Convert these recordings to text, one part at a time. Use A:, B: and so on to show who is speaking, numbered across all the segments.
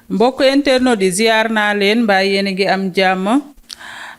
A: mbokk internet di ziar naa leen mbaa yéen a ngi am jàmm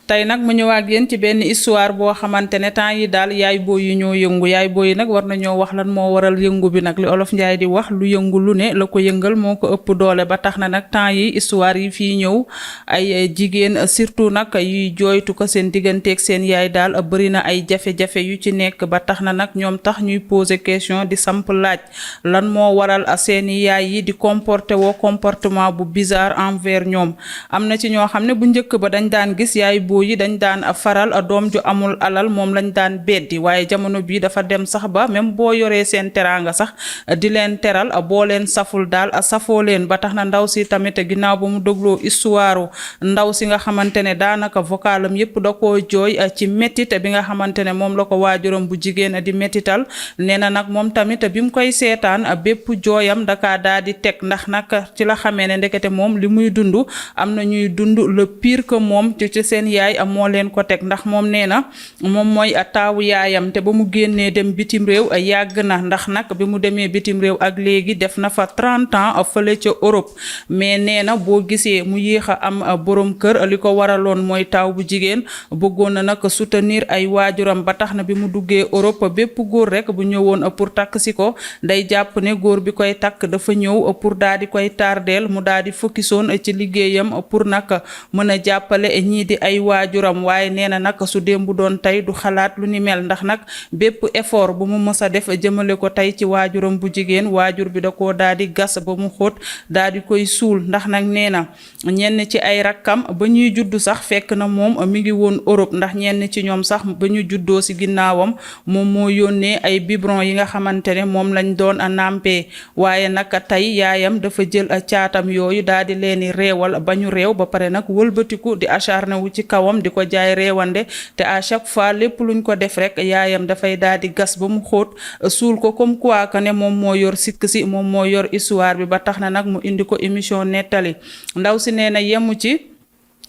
A: tey nag mu ñëwaat ak yéen ci benn histoire boo xamante ne temps yi daal yaay booy yi ñoo yëngu yaay booy yi nag war nañoo wax lan moo waral yëngu bi nag li olof njaay di wax lu yëngu lu ne la ko yëngal moo ko ëpp doole ba tax na nag temps yi histoire yi fii ñëw ay jigéen surtout nag yuy jooytu ko seen digganteeg seen yaay daal bëri na ay jafe-jafe yu ci nekk ba tax na nag ñoom tax ñuy poser question di samp laaj lan moo waral seeni yaay yi di comporter woo comportement bu bizarre envers ñoom am na ci ñoo xam ne bu njëkk ba dañ daan gis yaay yi dañ daan faral doom ju amul alal moom lañ daan beddi waaye jamono bii dafa dem sax ba même boo yoree seen teraanga sax di leen teral boo leen saful daal safoo leen ba tax na ndaw si tamit ginnaaw ba mu dégloo histoire ndaw si nga xamante ne daanaka vocalam yépp da koo jooy ci métit bi nga xamante ne moom la ko waajuram bu jigéen di métital nee na nag moom tamit bi mu koy seetaan bépp jooyam daka daa di teg ndax nag ci la xamee ne ndekete moom li muy dund am na ñuy dund le pire que moom ci seen yaay moo leen ko teg ndax moom nee na moom mooy taawu yaayam te ba mu génnee dem bitim réew yàgg na ndax nag bi mu demee bitim réew ak léegi def na fa 30 ans fële ca Europe mais nee na boo gisee mu yéex a am borom kër li ko waraloon mooy taaw bu jigéen bëggoon na nag soutenir ay waajuram ba tax na bi mu duggee Europe bépp góor rek bu ñëwoon pour takk si ko day jàpp ne góor bi koy takk dafa ñëw pour daal di koy tardeel mu daal di foccusoon ci liggéeyam pour nag mën a jàppale ñii di ay waajuram waaye nee na nag su démb doon tey du xalaat lu ni mel ndax nag bépp effort bu mu mës a def jëmale ko tey ci waajuram bu jigéen waajur bi da koo daal di gas ba mu xóot daal di koy suul ndax nag nee na ñenn ci ay rakkam ba ñuy juddu sax fekk na moom mi ngi woon Europe ndax ñenn ci ñoom sax ba ñu juddoo si ginnaawam moom moo yónnee ay biberon yi nga xamante ne moom lañ doon nàmpee waaye nag tey yaayam dafa jël caatam yooyu daal di leeni reewal ba ñu réew ba pare nag wëlbatiku di acharné wu ci kawam di ko jaay reewande te à chaque fois lépp luñ ko def rek yaayam dafay daal di gas ba mu xóot suul ko comme quoi que ne moom moo yor sikk si moom moo yor histoire bi ba tax na nag mu indi ko émission nettali ndaw si nee na yemu ci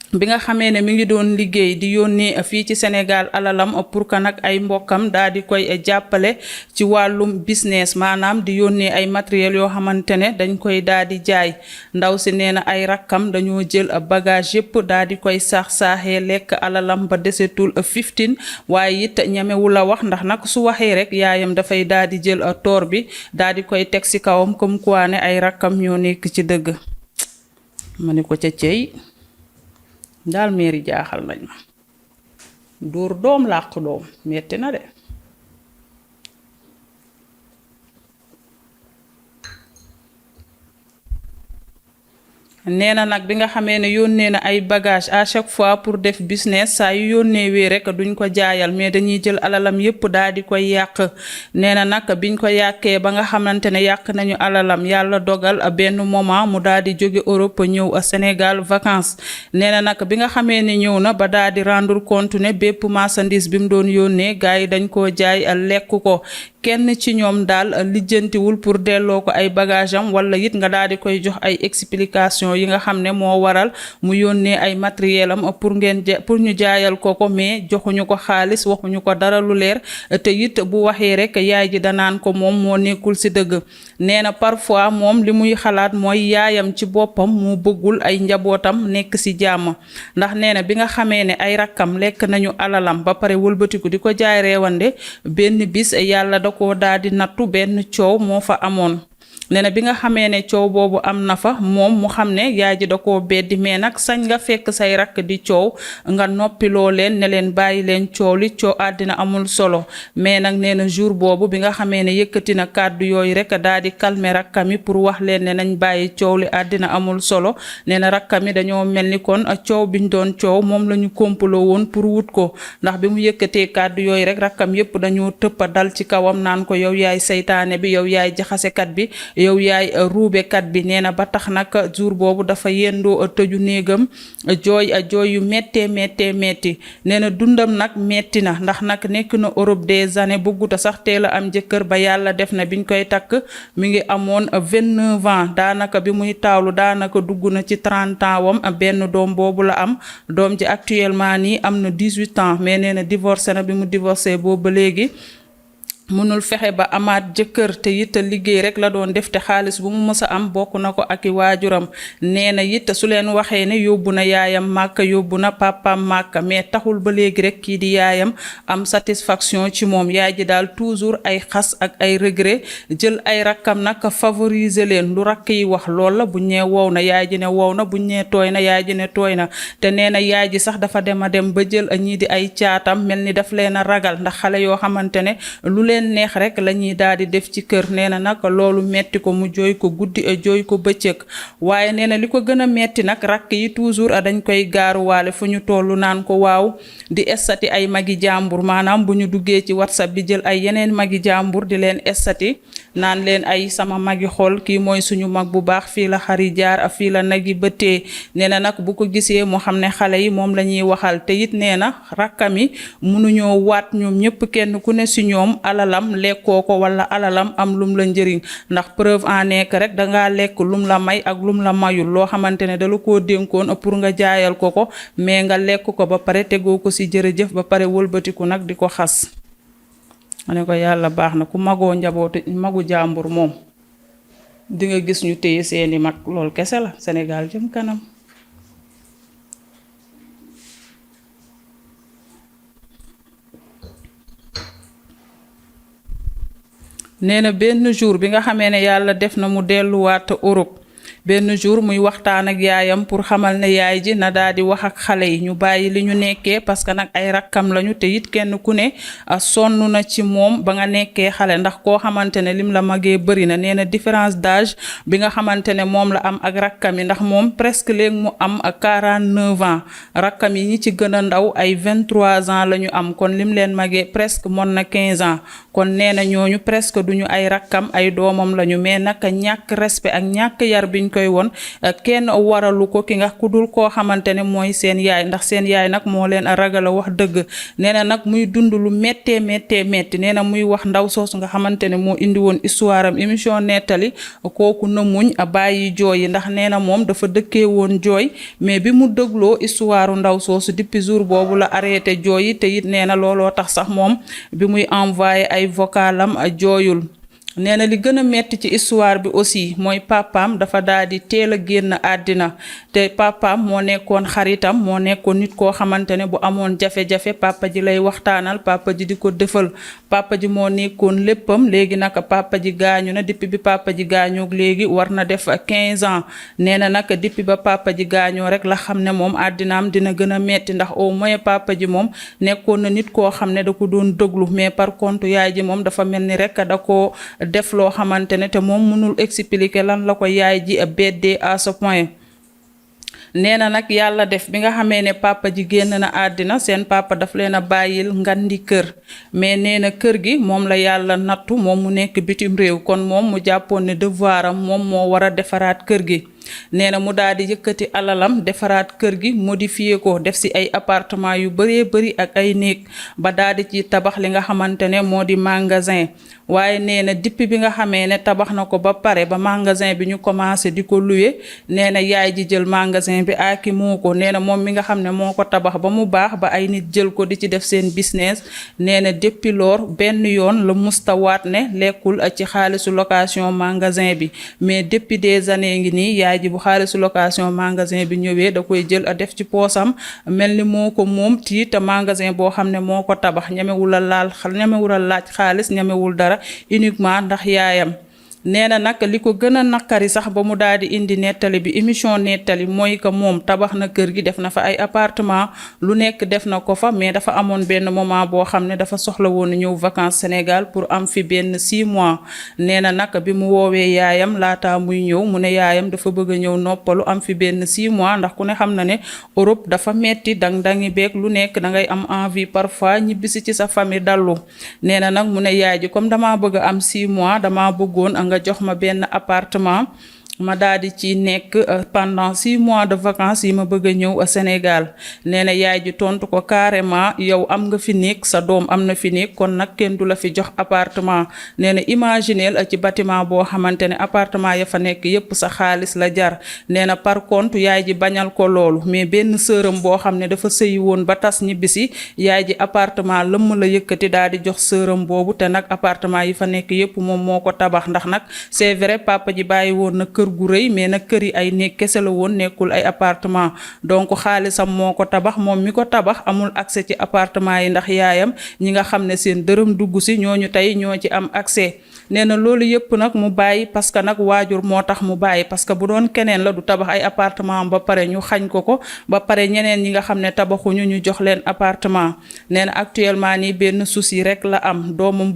A: bi nga xamee ne mi ngi doon liggéey di yónnee fii ci Sénégal alalam pour que nag ay mbokkam daal di koy jàppale ci wàllum business maanaam di yónnee ay matériel yoo xamante ne dañ koy daal di jaay ndaw si nee na ay rakkam dañoo jël bagage yépp daal di koy saaxee lekk alalam ba desetul 15 waaye it ñamewu la wax ndax nag su waxee rek yaayam dafay daal di jël toor bi daal di koy teg ci kawam comme quoi ne ay rakkam ñoo nekk ci dëgg ma ne ko ca cey daal meeri jaaxal nañ ma dóor doom làq doom metti na de nee na nag bi nga xamee ne yónnee na ay bagage à chaque fois pour def business saa yu yónnee wee rek duñ ko jaayal mais dañuy jël alalam yépp daal di koy yàq nee na nag biñ ko yàqee ba nga xamante ne yàq nañu alalam yàlla dogal benn moment mu daal di jóge Europe ñëw Sénégal vacances nee na nag bi nga xamee ne ñëw na ba daal di rendre compte ne bépp marchandise bi mu doon yónnee gars yi dañ koo jaay lekk ko kenn ci ñoom daal lijjantiwul pour delloo ko ay bagage am wala it nga daal di koy jox ay explication yi nga xam ne moo waral mu yónnee ay matériel am pour ñu jaayal ko mais joxuñu ko xaalis waxuñu ko dara lu leer te it bu waxee rek yaay ji danaan ko moom moo nekkul ci dëgg nee na parfois moom li muy xalaat mooy yaayam ci boppam mu bëggul ay njabootam nekk ci jàmm ndax nee na bi nga xamee ne ay rakkam lekk nañu alalam ba pare wëlbatiku di ko jaay reewande benn bis yàlla da ko daal di nattu benn coow moo fa amoon nee na bi nga xamee ne coow boobu am na fa moom mu xam ne yaay ji da koo beddi mais nag sañ nga fekk say rakk di coow nga noppiloo leen ne leen bàyyi leen coow li coow àddina amul solo mais nag nee na jour boobu bi nga xamee ne yëkkati na kàddu yooyu rek daal di calmer rakkam yi pour wax leen ne nañ bàyyi coow li àddina amul solo nee na rakkam yi dañoo mel ni kon coow biñ doon coow moom la ñu kompaloo woon pour wut ko ndax bi mu yëkkatee kàddu yooyu rek rakkam yépp dañoo tëppa dal ci kawam naan ko yow yaay saytaane bi yow yaay jaxasekat bi yow yaay ruubekat bi nee na ba tax nag jour boobu dafa yendoo tëju néegam jooy yu méttee metti nee na dundam nag metti na ndax nag nekk na Europe des années bëgguta sax teel a am jëkkër ba yàlla def na biñ koy takk mi ngi amoon 29 ans daanaka bi muy taawlu daanaka dugg na ci 30 ans wam benn doom boobu la am doom ji actuellement nii am na 18 ans mais nee na divorcé na bi mu divorcé boobu ba léegi mënul fexe ba amaat jëkkër te it liggéey rek la doon def te xaalis bu mu mës a am bokk na ko ak i waajuram nee na it su leen waxee ne yóbbu na yaayam màkka yóbbu na papaam màkka mais taxul ba léegi rek kii di yaayam am satisfaction ci moom yaay ji daal toujours ay xas ak ay regret jël ay rakkam nag favoriser leen lu rakk yi wax lool la buñ ñee wow na yaay ji ne wow na buñ ñee tooy na yaay ji ne tooy na te nee na yaay ji sax dafa dem a dem ba jël ñii di ay caatam mel ni daf leen a ragal ndax xale yoo xamante ne lu leen neex rek la ñuy daal di def ci kër nee na nag loolu metti ko mu jooy ko guddi jooy ko bëccëg waaye nee na li ko gën a metti nag rakk yi toujours dañ koy gaaruwaale fu ñu toll naan ko waaw di estati ay magi jàmbur maanaam bu ñu duggee ci whatsapp bi jël ay yeneen magi jàmbur di leen estati naan leen ay sama magi xol kii mooy suñu mag bu baax fii la xari jaar a fii la nagi bëttee nee na nag bu ko gisee mu xam ne xale yi moom la ñuy waxal te it nee na rakkam yi mënuñoo waat ñoom ñëpp kenn ku ne si ñoom alalam lekkoo ko wala alalam am lum la njëriñ ndax preuve en est que rek dangaa lekk lum la may ak lum la mayul loo xamante ne dala koo dénkoon pour nga jaayal ko mais nga lekk ko ba pare tegoo ko si jërëjëf ba pare wëlbatiku nag di ko xas ma ne ko yàlla baax na ku magoo njabootu magu jàmbur moom di nga gis ñu téye seeni mag lool kese la Sénégal jëm kanam nee na benn jour bi nga xamee ne yàlla def na mu delluwaat Europe benn jour muy waxtaan ak yaayam pour xamal ne yaay ji na daal di wax ak xale yi ñu bàyyi li ñu nekkee parce que nag ay rakkam lañu te it kenn ku ne sonn na ci moom ba nga nekkee xale ndax koo xamante ne lim la magee bëri na nee na différence d'âge bi nga xamante ne moom la am ak rakkam yi ndax moom presque léegi mu am 49 ans rakkam yi ñi ci gën a ndaw ay 23 ans la ñu am kon lim leen magee presque mën na 15 ans kon nee na ñooñu presque duñu ay rakkam ay doomam lañu mais nag ñàkk respect ak ñàkk yar biñ koy woon kenn waralu ko ki nga ku dul koo xamante ne mooy seen yaay ndax seen yaay nag moo leen a ragal a wax dëgg nee na nag muy dund lu méttee metti nee na muy wax ndaw soosu nga xamante ne moo indi woon histoire am émission nettali kooku na muñ a bàyyi jooy yi ndax nee na moom dafa dëkkee woon jooy mais bi mu dëgloo histoire ndaw soosu depuis jour boobu la arrêté jooy yi te it nee na looloo tax sax moom bi muy envoyé ay vocalam jooyul nee na li gën a metti ci histoire bi aussi mooy papaam dafa daal di teel a génn àddina te papaam moo nekkoon xaritam moo nekkoon nit koo xamante ne bu amoon jafe-jafe papa ji lay waxtaanal papa ji di ko defal papa ji moo nekkoon léppam léegi nag papa ji gaañu na depuis bi papa ji gaañoog léegi war na def 15 ans nee na nag depuis ba papa ji gaañoo rek la xam ne moom àddinaam dina gën a metti ndax au moins papa ji moom nekkoon na nit koo xam ne da ko doon déglu mais par contre yaay ji moom dafa mel ni rek da ko def loo xamante ne te moom mënul expliquer lan la ko yaay ji beddee à ce point nee na nag yàlla def bi nga xamee ne papa ji génn na àddina seen papa daf leen a bàyyil ngandi kër mais nee na kër gi moom la yàlla nattu moom mu nekk bitim réew kon moom mu jàppoon ne devoir am moom moo war a defaraat kër gi nee na mu daal di yëkkati alalam defaraat kër gi modifié ko def si ay appartement yu bëree bëri ak ay néeg ba daal di ci tabax li nga xamante ne moo di magasin waaye nee na depuis bi nga xamee ne tabax na ko ba pare ba magasin bi ñu commencé di ko louer nee na yaay ji jël magasin bi aaki moo ko nee na moom mi nga xam ne moo ko tabax ba mu baax ba ay nit jël ko di ci def seen business nee na depuis lors benn yoon la mustawaat ne lekkul ci xaalisu location magasin bi mais depuis des années ngi nii yaay ji bu xaalisu location magasin bi ñëwee da koy jël a def ci poosam mel ni moo ko moom tiit te magasin boo xam ne moo ko tabax ñemewul a laaj xaalis ñemewul dara uniquement ndax yaayam nee na nag li ko gën a naqari sax ba mu daal di indi nettali bi émission nettali mooy que moom tabax na kër gi def na fa ay appartement lu nekk def na ko fa mais dafa amoon benn moment boo xam ne dafa soxla woon ñëw vacances Sénégal pour am fi benn 6 mois nee na nag bi mu woowee yaayam laata muy ñëw mu ne yaayam dafa bëgg a ñëw noppalu am fi benn 6 mois ndax ku ne xam na ne Europe dafa metti dangi beeg lu nekk da ngay am envie parfois ñibbisi ci sa famille dallu nee na nag mu ne yaay ji comme damaa bëgg a am 6 mois damaa bëggoon nga jox ma benn appartement ma daal di ci nekk pendant 6 mois de vacances yi ma bëgg a ñëw Sénégal. nee na yaay ji tontu ko carrément yow am nga fi nekk sa doom am na fi nekk kon nag kenn du la fi jox appartement. nee na imagineel ci bâtiment boo xamante ne appartement ya fa nekk yépp sa xaalis la jar. nee na par contre yaay ji bañal ko loolu mais benn sëram boo xam ne dafa sëyi woon ba tas ñibbisi yaay ji appartement lëmm la yëkkati daal di jox sëram boobu te nag appartement yi fa nekk yépp moom moo ko tabax ndax nag c'est vrai papa ji bàyyi woon na kër gu rëy mais nag kër yi ay néeg kese la woon nekkul ay appartement donc xaalisam moo ko tabax moom mi ko tabax amul accès ci appartement yi ndax yaayam ñi nga xam ne seen dërëm dugg si ñooñu tey ñoo ci am accès. nee na loolu yëpp nag mu bàyyi parce que nag waajur moo tax mu bàyyi parce que bu doon keneen la du tabax ay appartement ba pare ñu xañ ko ba pare ñeneen ñi nga xam ne tabaxuñu ñu jox leen appartement. nee na actuellement nii benn souci rek la am doomam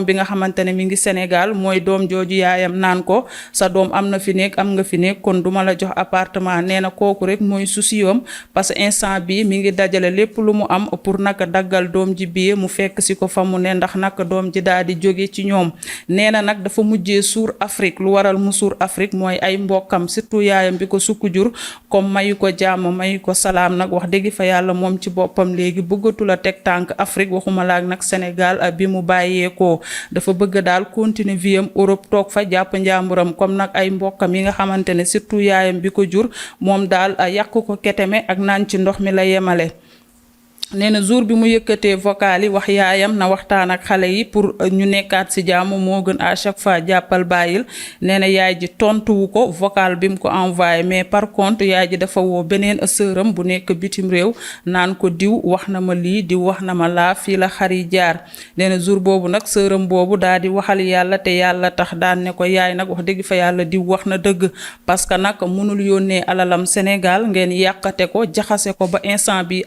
A: bi nga xamante ne mi ngi Sénégal mooy doom jooju yaayam naan ko sa doom am na fi nekk am nga fi nekk kon duma la jox appartement. nee na kooku rek mooy souci yam parce que instant bi mi ngi dajale lépp lu mu am pour naka daggal doom ji billet mu fekk si ko fa mu ne ndax naka doom ji daal di jóge ci ñoom. nee na nag dafa mujjee suur Afrique lu waral mu suur Afrique mooy ay mbokkam surtout yaayam bi ko sukk jur comme mayu ko jàmm mayu ko salaam nag wax dëgg fa yàlla moom ci boppam léegi bëggatul a teg tànk Afrique waxuma laak nag Sénégal bi mu bàyyeekoo dafa bëgg daal continuer vie am Europe toog fa jàpp njàmburam comme nag ay mbokkam yi nga xamante ne surtout yaayam bi ko jur moom daal yàq ko keteme ak naan ci ndox mi la yemale. nee na jour bi mu yëkkatee vocal yi wax yaayam na waxtaan ak xale yi pour ñu nekkaat ci jàmm moo gën à chaque fois jàppal bàyyil. nee na yaay ji tontuwu ko vocal bi mu ko envoyé mais par contre yaay ji dafa woo beneen sëram bu nekk bitim réew naan ko diw wax na ma lii diw wax na ma laa fii la xar yi jaar. nee na jour boobu nag sëram boobu daal di waxal yàlla te yàlla tax daan ne ko yaay nag wax dëgg fa yàlla diw wax na dëgg parce que nag mënul yónnee alalam Sénégal ngeen yàqate ko jaxase ko ba instant bi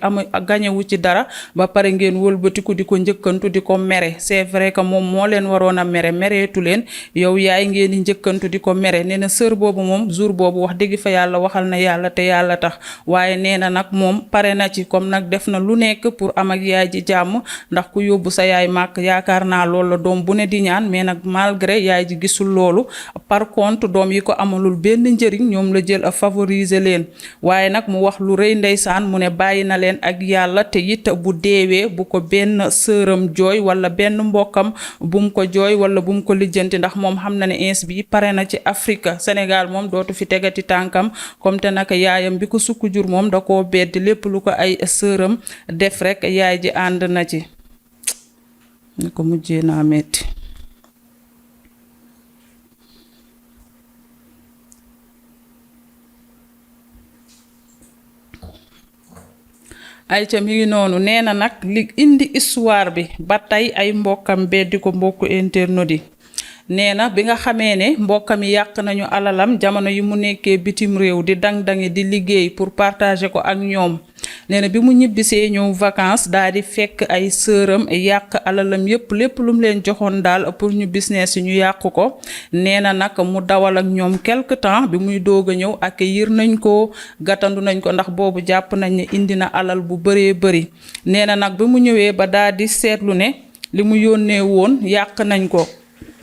A: gañewu ci dara ba pare ngeen wëlbatiku di ko njëkkantu di ko mere. c'est vrai que moom moo leen waroon a mere mereetu leen yow yaay ngeen di njëkkantu di ko mere. nee na sër boobu moom jour boobu wax dëgg fa yàlla waxal na yàlla te yàlla tax waaye nee na nag moom pare na ci comme nag def na lu nekk pour am ak yaay ji jàmm ndax ku yóbbu sa yaay màkk yaakaar naa loolu la doom bu ne di ñaan mais nag malgré yaay ji gisul loolu par contre doom yi ko amalul benn njëriñ ñoom la jël a favoriser leen waaye nag mu wax lu rëy ndeysaan mu ne bàyyi na leen ak yàlla te it bu deewee bu ko benn sëram jooy wala benn mbokkam bum ko jooy wala bum ko lijjanti ndax moom xam na ne ins bi pare na ci Afrique. Sénégal moom dootu fi tegati tànkam comme te naka yaayam bi ko sukk jur moom da koo beddi lépp lu ko ay sëram def rek yaay ji ànd na ci ni ko mujjee naa metti. ayca mi ngi noonu nee na nag li indi histoire bi ba tey ay mbokkam beddi ko mbokku internet yi. nee na bi nga xamee ne mbokkam yi yàq nañu alalam jamono yi mu nekkee bitim réew di dang-dangi di liggéey pour partager ko ak ñoom. nee na bi mu ñibbisee ñëw vacances daal di fekk ay sëram yàq alalam yépp lépp lu mu leen joxoon daal pour ñu business yi ñu yàq ko. nee na nag mu dawal ak ñoom quelque temps bi muy doog a ñëw accueillir nañ ko gàttandu nañ ko ndax boobu jàpp nañ ne indi na alal bu bëree bëri. nee na nag bi mu ñëwee ba daal di seetlu ne li mu yónnee woon yàq nañ ko.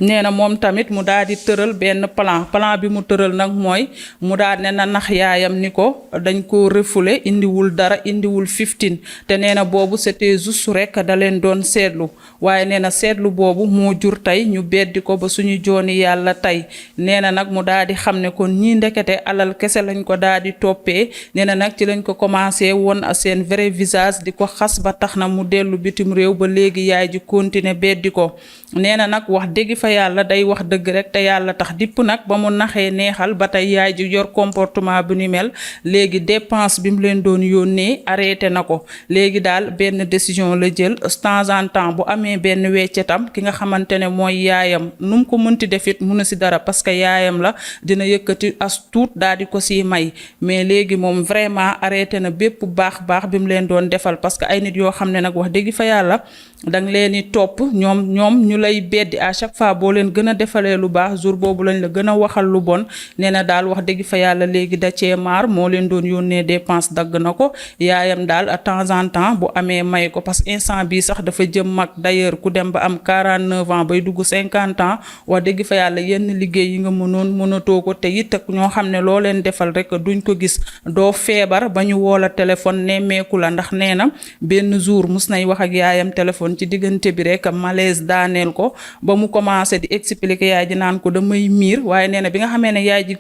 A: nee na moom tamit mu daal di tëral benn plan bi mu tëral nag mooy mu daal ne na nax yaayam ni ko dañ ko refoulé indiwul dara indiwul 15 te nee na boobu c'était juste rek da leen doon seetlu waaye nee na seetlu boobu moo jur tey ñu beddi ko ba suñu jooni yàlla tey. nee na nag mu daal di xam ne kon ñii ndekete alal kese lañ ko daal di toppee. nee na nag ci lañ ko commencé woon seen vrai visage di ko xas ba tax na mu dellu bitim réew ba léegi yaay ji continuer beddi ko. nee na nag wax dëgg fa yàlla day wax dëgg rek te yàlla tax dipp nag ba mu naxee neexal ba tey yaay ji yor comportement bu ni mel léegi dépense bi mu leen doon yónnee arrêté na ko. léegi daal benn décision la jël de temps en temps bu amee benn weccetam ki nga xamante ne mooy yaayam nu mu ko mënti defit munu si dara parce que yaayam la dina yëkkati as tuut daal di ko siy may mais léegi moom vraiment arrêté na bépp baax bi mu leen doon defal parce que ay nit yoo xam ne nag wax dëgg fa yàlla danga leen di topp ñoom ñu lay beddi à chaque fois boo leen gën a defalee lu baax jour boobu lañ la gën a waxal lu bon. nee na daal wax dëgg fa yàlla léegi da cee maar moo leen doon yónnee dépense dagg na ko yaayam daal à temps en temps bu amee may ko parce que instant bii sax dafa jëm mag d'ailleurs ku dem ba am 49 ans bay dugg 50 ans wax dëgg fa yàlla yenn liggéey yi nga mënatoo ko te it ñoo xam ne loo leen defal rek duñ ko gis doo feebar ba ñu woo la téléphone nemmeeku la ndax nee na benn jour mus nay wax ak yaayam téléphone ci diggante bi rek malaise daaneel ko ba mu commencé di expliquer yaay ji naan ko damay miir waaye nee na bi nga xamee ne yaay ji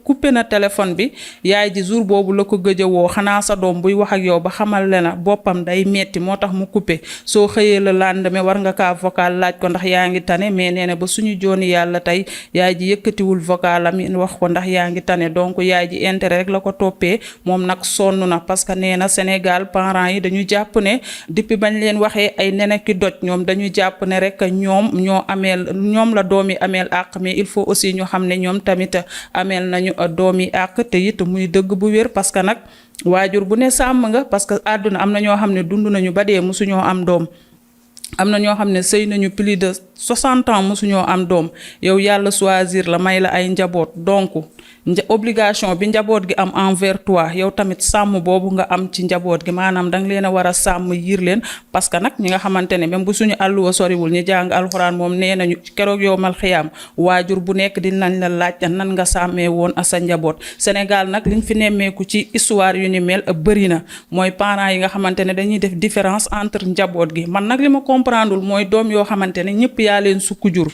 A: coupé na téléphone bi yaay ji jour boobu la ko gëj a woo xanaa sa doom buy wax ak yow ba xamal le na boppam day metti moo tax mu coupé soo xëyee la lendemain war nga kaa vocal laaj ko ndax yaa ngi tane mais nee na ba suñu jooni yàlla tey yaay ji yëkkatiwul vocal am wax ko ndax yaa ngi tane donc yaay ji intérêt rek la ko toppee moom nag sonn na parce que nee na Sénégal parents yi dañu jàpp ne depuis bañ leen waxee ay nene ki doj ñoom dañu jàpp ne rek ñoom la doom yi ameel àq mais il faut aussi ñu xam ne ñoom tamit ameel nañu doom yi àq te it muy dëgg bu wér parce que nag waajur bu ne sàmm nga parce que àdduna am na ñoo xam ne dund nañu ba dee musuñoo am doom am na ñoo xam ne sëy nañu plus de 60 ans mosuñoo am doom yow yàlla choisir la may la ay njaboot donc obligation bi njaboot gi am envers toi yow tamit sàmm boobu nga am ci njaboot gi maanaam danga leen a war a sàmm yiir leen parce que nag ñi nga xamante ne même bu suñu àlluwa soriwul ñi jàng alxuraan moom nee nañu keroog yow mal xiyaam waajur bu nekk dinañ la laaj nan nga sàmmee woon a sa njaboot Sénégal nag liñ fi nemmeeku ci histoire yu ni mel bëri na mooy parents yi nga xamante ne dañuy def différence entre njaboot gi man nag li ma comprendreul mooy doom yoo xamante ne ñëpp yaa leen sukk jur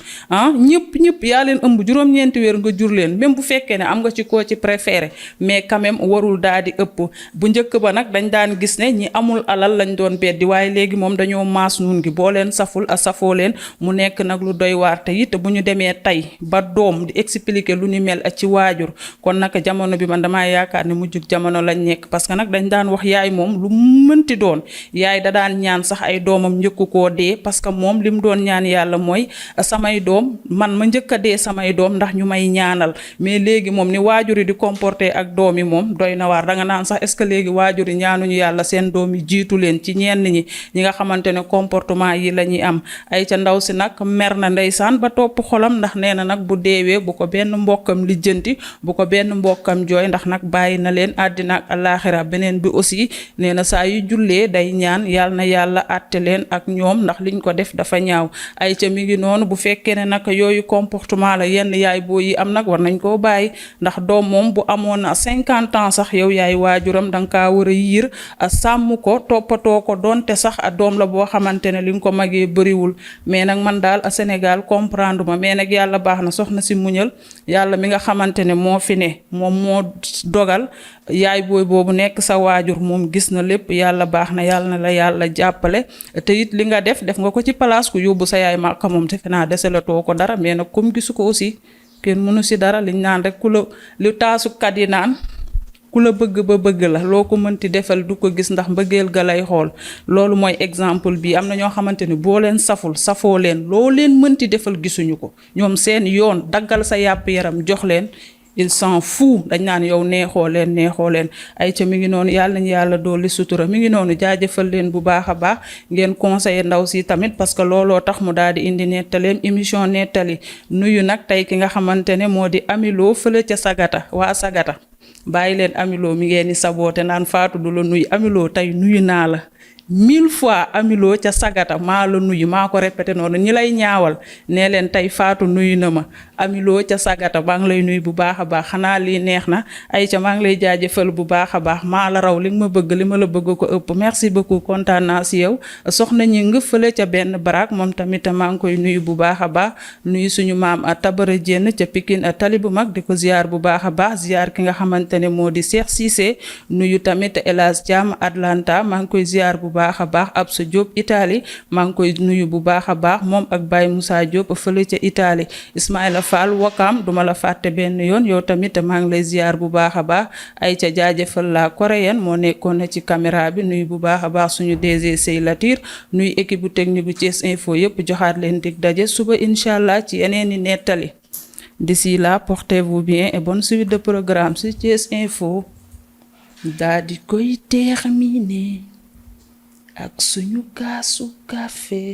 A: ñëpp yaa leen ëmb juróom-ñeenti weer nga jur leen même bu fekkee ne am nga ci koo ci préféré mais quand même warul daal di ëpp bu njëkk ba nag dañ daan gis ne ñi amul alal lañ doon beddi waaye léegi moom dañoo maas nun gi boo leen saful a safoo leen mu nekk nag lu doy waar te it bu ñu demee tey ba doom di expliquer lu ni mel ci waajur kon nag jamono bi man damaa yaakaar ne mujjug jamono lañ nekk parce que nag dañ daan wax yaay moom lu mënti doon yaay da daan ñaan sax ay doomam njëkku koo dee parce que moom li mu doon ñaan yàlla mooy samay doom man ma njëkk a dee samay doom ndax ñu may ñaanal mais léegi moom ni waajur yi di comporter ak doom yi moom doy na waar danga naan sax est-ce que léegi waajur yi ñaanuñu yàlla seen doom yi jiitu leen ci ñenn ñi nga xamante ne comportement yi la ñuy am ay ca ndaw si nag mer na ndeysaan ba topp xolam ndax nee na nag bu deewee bu ko benn mbokkam lijjanti bu ko benn mbokkam jooy ndax nag bàyyi na leen àddina ak alaaxira beneen bi aussi nee na saa yu jullee day ñaan yàlla na yàlla àtte leen ak ñoom ndax liñ ko def dafa ñaaw ay ca mi ngi noonu bu fekkee ne nag yooyu comportement la yenn yaay boo yi am nag war nañ koo bàyyi ndax doom moom bu amoon na 50 ans sax yow yaay waajuram danga kaa war a yiir sàmm ko toppatoo ko donte sax doom la boo xamante ne li nga ko magee bëriwul mais nag man daal Sénégal comprendre ma mais nag yàlla baax na soxna si muñal yàlla mi nga xamante ne moo fi ne moom moo dogal yaay booy boobu nekk sa waajur moom gis na lépp yàlla baax na yàlla na la yàlla jàppale te it li nga def nga ko ci place ku yóbbu sa yaay Màkka moom defe naa deselatoo ko dara mais nag comme gisu ko aussi kenn mënu si dara liñ naan rek ku la lu taasukat yi naan ku la bëgg ba bëgg la loo ko mënti defal du ko gis ndax mbëggeel ga lay xool loolu mooy exemple bi am na ñoo xamante ni boo leen safoo leen loo leen mënti defal gisuñu ko ñoom seen yoon daggal sa yàpp yaram jox leen il s'en fout dañ naan yow neexoo leen ay ca mi ngi noonu yàlla nañu yàlla dolli sutura mi ngi noonu jaajëfal leen bu baax a baax ngeen conseiller ndaw si tamit parce que looloo tax mu daal di indi nettaleem émission nettali nuyu nag tey ki nga xamante ne moo di amiloo fële ca sagata waa sagata bàyyi leen amiloo mi ngeen di saboote naan faatu du la nuyu amiloo tey nuyu naa la 1000 fois amiloo ca sagata maa la nuyu maa ko répété noonu ñi lay ñaawal nee leen tey faatu nuyu na ma amiloo ca sagata maa ngi lay nuyu bu baax a baax xanaa lii neex na ay ca maa ngi lay jaajëfal bu baax a baax maa la raw li nga ma bëgg li ma la bëgg ko ëpp merci beaucoup kontaan naa si yow soxna ñi nga fële ca benn baraak moom tamit maa ngi koy nuyu bu baax a baax nuyu suñu maam Tabara Dieng ca Pikine tali bu mag di ko ziar bu baax a baax ziar ki nga xamante ne moo di Cheikh Cissé nuyu tamit El Hadj Thiam Atlanta maa ngi koy ziar bu baax a baax Absa Diop Italie maa ngi koy nuyu bu baax a baax moom ak Baye Moussa Diop fële ca Italie Ismaïla Fall Wakam duma la fàtte benn yoon yow tamit maa ngi lay ziar bu baax a baax ay ca jaajëfal la coréenne moo nekkoon na ci caméra bi nuyu bu baax a baax suñu DG Sey Latir nuyu équipe bu technique bu Thiès Info yëpp joxaat leen dig daje suba incha allah ci yeneen i nettali d'ici là portez-vous bien et bonne suite de programme sur Thiès Info daa di koy terminer ak suñu kaasu café.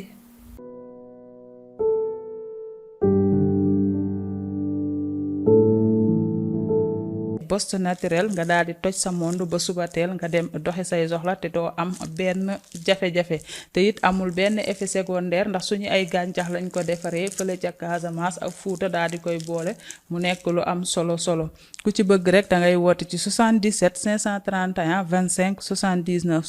A: Boss Naturel nga daal di toj sa monde ba suba teel nga dem doxi say soxla te doo am benn jafe-jafe te it amul benn effet secondaire ndax suñu ay gàncax lañ ko defaree fële ca Casamance ak Fuuta daal di koy boole mu nekk lu am solo ku ci bëgg rek da ngay woote ci 77 531 25 79